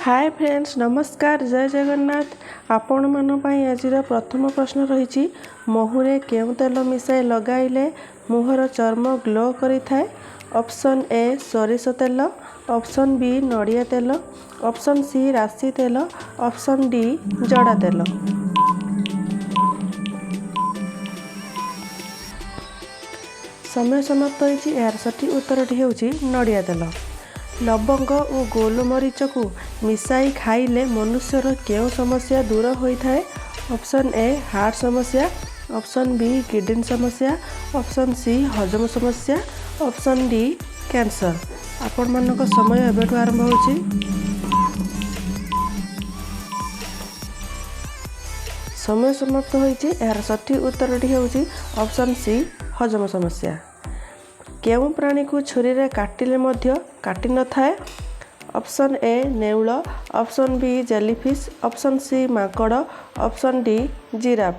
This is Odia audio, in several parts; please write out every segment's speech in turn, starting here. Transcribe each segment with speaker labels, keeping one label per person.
Speaker 1: ହାଏ ଫ୍ରେଣ୍ଡସ୍, ନମସ୍କାର, ଜୟ ଜଗନ୍ନାଥ। ଆପଣମାନଙ୍କ ପାଇଁ ଆଜିର ପ୍ରଥମ ପ୍ରଶ୍ନ ରହିଛି, ମହୁରେ କେଉଁ ତେଲ ମିଶାଇ ଲଗାଇଲେ ମୁହଁର ଚର୍ମ ଗ୍ଲୋ କରିଥାଏ? ଅପସନ୍ ଏ ସୋରିଷ ତେଲ, ଅପସନ୍ ବି ନଡ଼ିଆ ତେଲ, ଅପସନ୍ ସି ରାଶି ତେଲ, ଅପସନ୍ ଡି ଜଡ଼ା ତେଲ। ସମୟ ସମାପ୍ତ ହୋଇଛି। ଏହାର ସଠିକ୍ ଉତ୍ତରଟି ହେଉଛି ନଡ଼ିଆ ତେଲ। ଲବଙ୍ଗ ଓ ଗୋଲମରିଚକୁ ମିଶାଇ ଖାଇଲେ ମନୁଷ୍ୟର କେଉଁ ସମସ୍ୟା ଦୂର ହୋଇଥାଏ? ଅପସନ୍ ଏ ହାର୍ଟ ସମସ୍ୟା, ଅପସନ୍ ବି କିଡ଼ନୀ ସମସ୍ୟା, ଅପସନ୍ ସି ହଜମ ସମସ୍ୟା, ଅପସନ୍ ଡି କ୍ୟାନ୍ସର। ଆପଣମାନଙ୍କ ସମୟ ଏବେଠୁ ଆରମ୍ଭ ହେଉଛି। ସମୟ ସମାପ୍ତ ହୋଇଛି। ଏହାର ସଠିକ୍ ଉତ୍ତରଟି ହେଉଛି ଅପସନ୍ ସି ହଜମ ସମସ୍ୟା। କେଉଁ ପ୍ରାଣୀକୁ ଛୁରୀରେ କାଟିଲେ ମଧ୍ୟ କାଟି ନଥାଏ? ଅପସନ୍ ଏ ନେଉଳ, option B jellyfish, option C ମାଙ୍କଡ଼, ଅପସନ୍ ଡି ଜିରାଫ।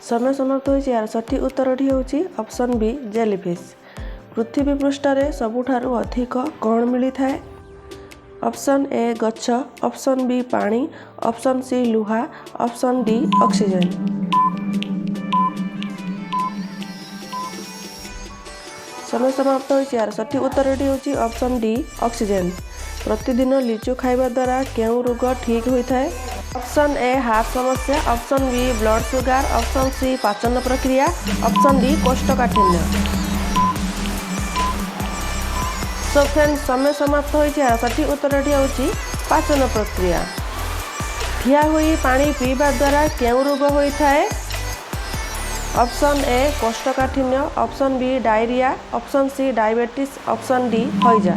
Speaker 1: ସମୟ ସମାପ୍ତ ହୋଇଛି। ଏହାର ସଠିକ୍ ଉତ୍ତରଟି ହେଉଛି ଅପସନ୍ ବି ଜେଲିଫିସ୍। ପୃଥିବୀ ପୃଷ୍ଠରେ ସବୁଠାରୁ ଅଧିକ କ'ଣ ମିଳିଥାଏ? ଅପସନ୍ ଏ ଗଛ, ଅପସନ୍ ବି ପାଣି, ଅପସନ୍ ସି ଲୁହା, ଅପସନ୍ ଡି ଅକ୍ସିଜେନ୍। ସମୟ ସମାପ୍ତ ହୋଇଛି। ଏହାର ସଠିକ୍ ଉତ୍ତରଟି ହେଉଛି ଅପସନ୍ ଡି ଅକ୍ସିଜେନ୍। ପ୍ରତିଦିନ ଲିଚୁ ଖାଇବା ଦ୍ୱାରା କେଉଁ ରୋଗ ଠିକ୍ ହୋଇଥାଏ? ଅପସନ୍ ଏ ହାର୍ଟ ସମସ୍ୟା, option B blood sugar, option C ପାଚନ ପ୍ରକ୍ରିୟା, ଅପସନ୍ ଡି କୋଷ୍ଠକାଠିନ୍ୟ। ସୋ ଫ୍ରେଣ୍ଡ, ସମୟ ସମାପ୍ତ ହୋଇଛି। ଏହାର ସଠିକ୍ ଉତ୍ତରଟି ହେଉଛି ପାଚନ ପ୍ରକ୍ରିୟା। ଠିଆ ହୋଇ ପାଣି ପିଇବା ଦ୍ୱାରା କେଉଁ ରୋଗ ହୋଇଥାଏ? ଅପସନ୍ ଏ କୋଷ୍ଠକାଠିନ୍ୟ, option B diarrhoea, option C diabetes, option D ହଇଜା।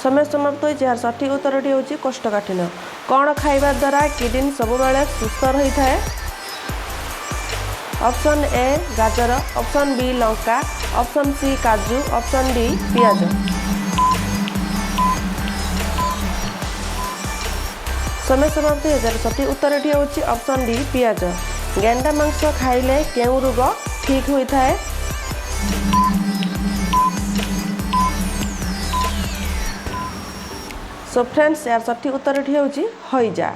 Speaker 1: ସମୟ ସମାପ୍ତ ହୋଇଛି। ଏହାର ସଠିକ୍ ଉତ୍ତରଟି ହେଉଛି କୋଷ୍ଠକାଠିନ୍ୟ। କ'ଣ ଖାଇବା ଦ୍ୱାରା କିଡ଼ନୀ ସବୁବେଳେ ସୁସ୍ଥ ରହିଥାଏ? ଅପସନ୍ ଏ ଗାଜର, ଅପସନ୍ ବି ଲଙ୍କା, ଅପସନ୍ ସି କାଜୁ, ଅପସନ୍ ଡି ପିଆଜ। ସମୟ ସମାପ୍ତ। ଏହାର ସଠିକ୍ ଉତ୍ତରଟି ହେଉଛି ଅପସନ୍ ଡି ପିଆଜ। ଗେଣ୍ଡା ମାଂସ ଖାଇଲେ କେଉଁ ରୋଗ ଠିକ୍ ହୋଇଥାଏ? ସୋ ଫ୍ରେଣ୍ଡସ୍, ଏହାର ସଠିକ୍ ଉତ୍ତରଟି ହେଉଛି ହଇଜା।